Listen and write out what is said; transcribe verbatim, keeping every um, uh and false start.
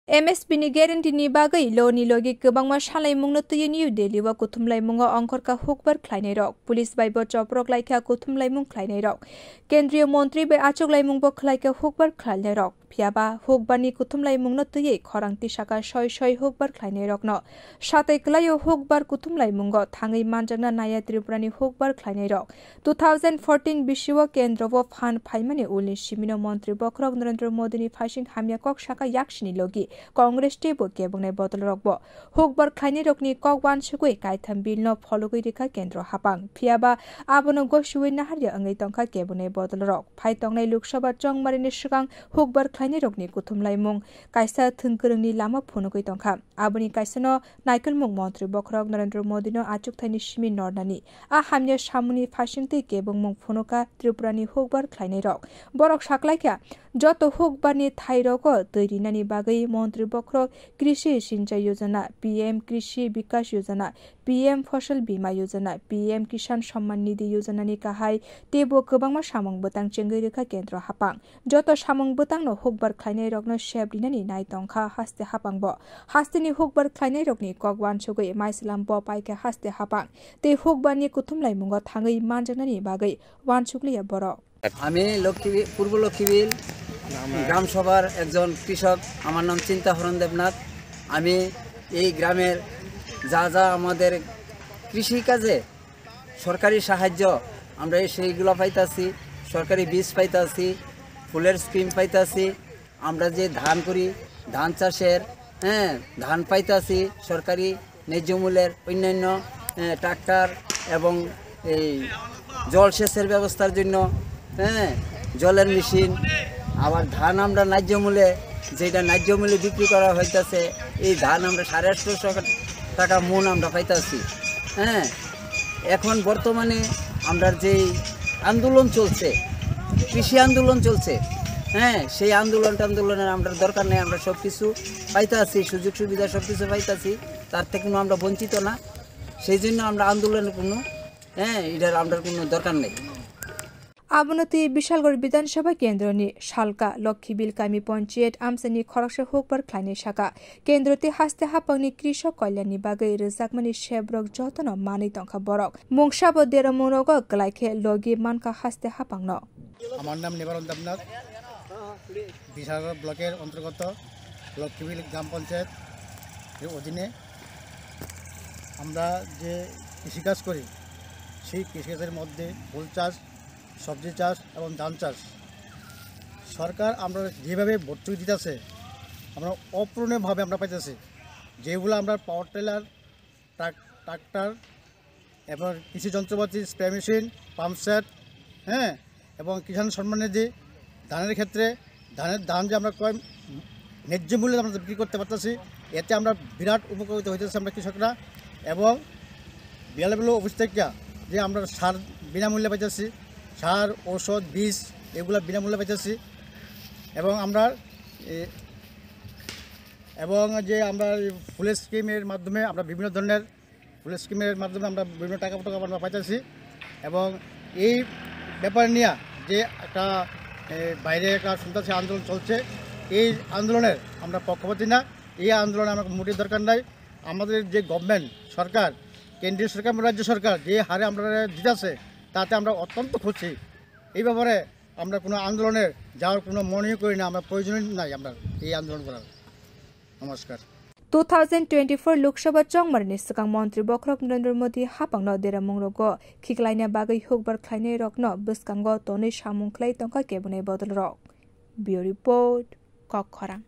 M S P ni guarantee ni bagwi lo ni logi kwbangma salaimungno twiwi New Delhi o kuthumlaimungo ongkhorkha hukbar khlainairok. Police bai bo choprok laikha kuthumlaimung khlainairok. Kendriya montri bai achuklaimung bo khlaikha hukbar khlainairok. Phiyaba hukbarni kuthumlaimungno twiwi khorang tisaka soi soi hukbar khlainairokno. Satai kwlaio hukbar kuthumlaimungo thangwi manjakna naya Tripurani hukbar khlainairok. Two thousand fourteen bisio kendro o phan phaimani ulni simino montri bokhorok Narendra Modini phaising hamya kok saka yaksini logi Congress teibo kebongnai bodolrokbo hukbar khlainairokni kok uansugwi kaitham bill no phologwi rikha kendro hapang. Phiyaba abono gosiwi naharya wngwi tongkha kebongnai bodolrok. Phai tongnai Lok Sabha chongmarini swkang hukbar khlainairokni kuthumlaimung kaisa thwngkwrwngni lama phunugwi tongkha. Aboni kaisano naikolmung montri bokhorok Narendra Modino achukthaini simi nornani a hamya samungni phaisingtwi kebengmung phunukha Tripurani hukbar khlainairok. Borok saklaikha, joto hukbarni thairogo twi rinani bagwi montri bokhorok Krishi Sinchai Yojana, P M Krishi Bikas Yojana, P M Fosol Bima Yojana, P M Kisan Samman Nidhi Yojana ni kahai teibo kwbangma samung bwtang chengwi rwkha kendro hapang. Joto samung bwtangno hukbar khlainairokno sep rinani nai tongkha haste hapangbo. Hasteni hukbar khlainairokni kok uansugwi Maislam bo paikha haste hapang. Tei hukbarni kuthumlaimungo thangwi manjaknani bagwi uansukliya borok. আমি লক্ষ্মী, পূর্ব লক্ষ্মীবিল গ্রাম সভার একজন কৃষক। আমার নাম চিন্তাহরণ দেবনাথ। আমি এই গ্রামের যা যা আমাদের কৃষিকাজে সরকারি সাহায্য, আমরা এই সেইগুলো পাইতাছি, সরকারি বীজ পাইতাছি, ফুলের স্কিম পাইতাছি, আমরা যে ধান করি, ধান চাষের, হ্যাঁ, ধান পাইতাছি সরকারি ন্যায্য মূল্যের, অন্যান্য, হ্যাঁ, ট্রাক্টর এবং এই জলসেচের ব্যবস্থার জন্য, হ্যাঁ, জলের মেশিন, আবার ধান আমরা ন্যায্য মূল্যে, যেটা ন্যায্য মূল্যে বিক্রি করা হইতাছে, এই ধান আমরা সাড়ে আটশোশো টাকা মন আমরা পাইতাছি। হ্যাঁ, এখন বর্তমানে আমরা যেই আন্দোলন চলছে, কৃষি আন্দোলন চলছে, হ্যাঁ, সেই আন্দোলন টান্দোলনের আমরা দরকার নেই। আমরা সব কিছু পাইতাছি, সুযোগ সুবিধা সব কিছু পাইতাছি, তার থেকে কোনো আমরা বঞ্চিত না। সেই জন্য আমরা আন্দোলনের কোনো, হ্যাঁ, এটার আমরা কোনো দরকার নেই। Abono twi Bishalgarh Bidhan Sabha kendroni salka Lokhibil kami ponchayat amchaini khoroksa hukbar khlainai saka. Kendro tei haste hapangni krishok kalyanni bagwi rwjakmani sebrok jotono manwi tongkha borok. Mungsabo deramungrogo kwlai khe logi mankha haste hapangno. আমার নাম নিবারণ দেবনাথ। বিশালগড় ব্লকের অন্তর্গত লক্ষ্মীবিল গ্রাম পঞ্চায়েত এর অধীনে আমরা যে কৃষিকাজ করি, সেই কৃষিকাজের মধ্যে ফুল চাষ, সবজি চাষ এবং ধান চাষ। সরকার আমরা যেভাবে ভর্তুকি দিতেছে, আমরা অপূরণীয়ভাবে আমরা পাইতেছি। যেগুলো আমরা পাওয়ার টিলার, ট্রাক-, ট্রাক্টর এবং কৃষি যন্ত্রপাতি, স্প্রে মেশিন, পাম্প সেট, হ্যাঁ, এবং কিষাণ সম্মান নিধি, ধানের ক্ষেত্রে ধানের, ধান যে আমরা ক্রয় ন্যায্য মূল্যে আমরা বিক্রি করতে পারতেছি, এতে আমরা বিরাট উপকৃত হইতেছি আমরা কৃষকরা। এবং বিএলডব্লিউ অফিস থেকে যে আমরা সার বিনামূল্যে পাইতেছি, সার, ঔষধ, বীজ এগুলা বিনামূল্যে পাইতেছি। এবং আমরা এ, এবং যে আমরা এই ফুলের স্কিমের মাধ্যমে আমরা বিভিন্ন ধরনের ফুলের স্কিমের মাধ্যমে আমরা বিভিন্ন টাকা পয়সা আমরা পাইতেছি। এবং এই ব্যাপার নিয়ে যে একটা, এ, বাইরে একটা সন্ত্রাসী আন্দোলন চলছে, এই আন্দোলনের আমরা পক্ষপাতী না। এই আন্দোলনে আমার মোটেই দরকার নাই। আমাদের যে গভর্নমেন্ট সরকার, কেন্দ্রীয় সরকার এবং রাজ্য সরকার যে হারে আমরা দিতেছে, তাতে আমরা অত্যন্ত খুশি। এই ব্যাপারে আমরা কোনো আন্দোলনে যাওয়ার কোনো মনেই করি না, আমরা প্রয়োজনই নাই আমরা এই আন্দোলন করার। নমস্কার। Two thousand twenty-four Lok Sabha chongmarni swkang Montri Bokhorok Narendra Modi hapangno deramungrogo khiklaina bagwi hukbar khlainairokno bwskango tonwi samung khlai tongkha kebonai bodolrok. Bureau Report, Kokkhorang.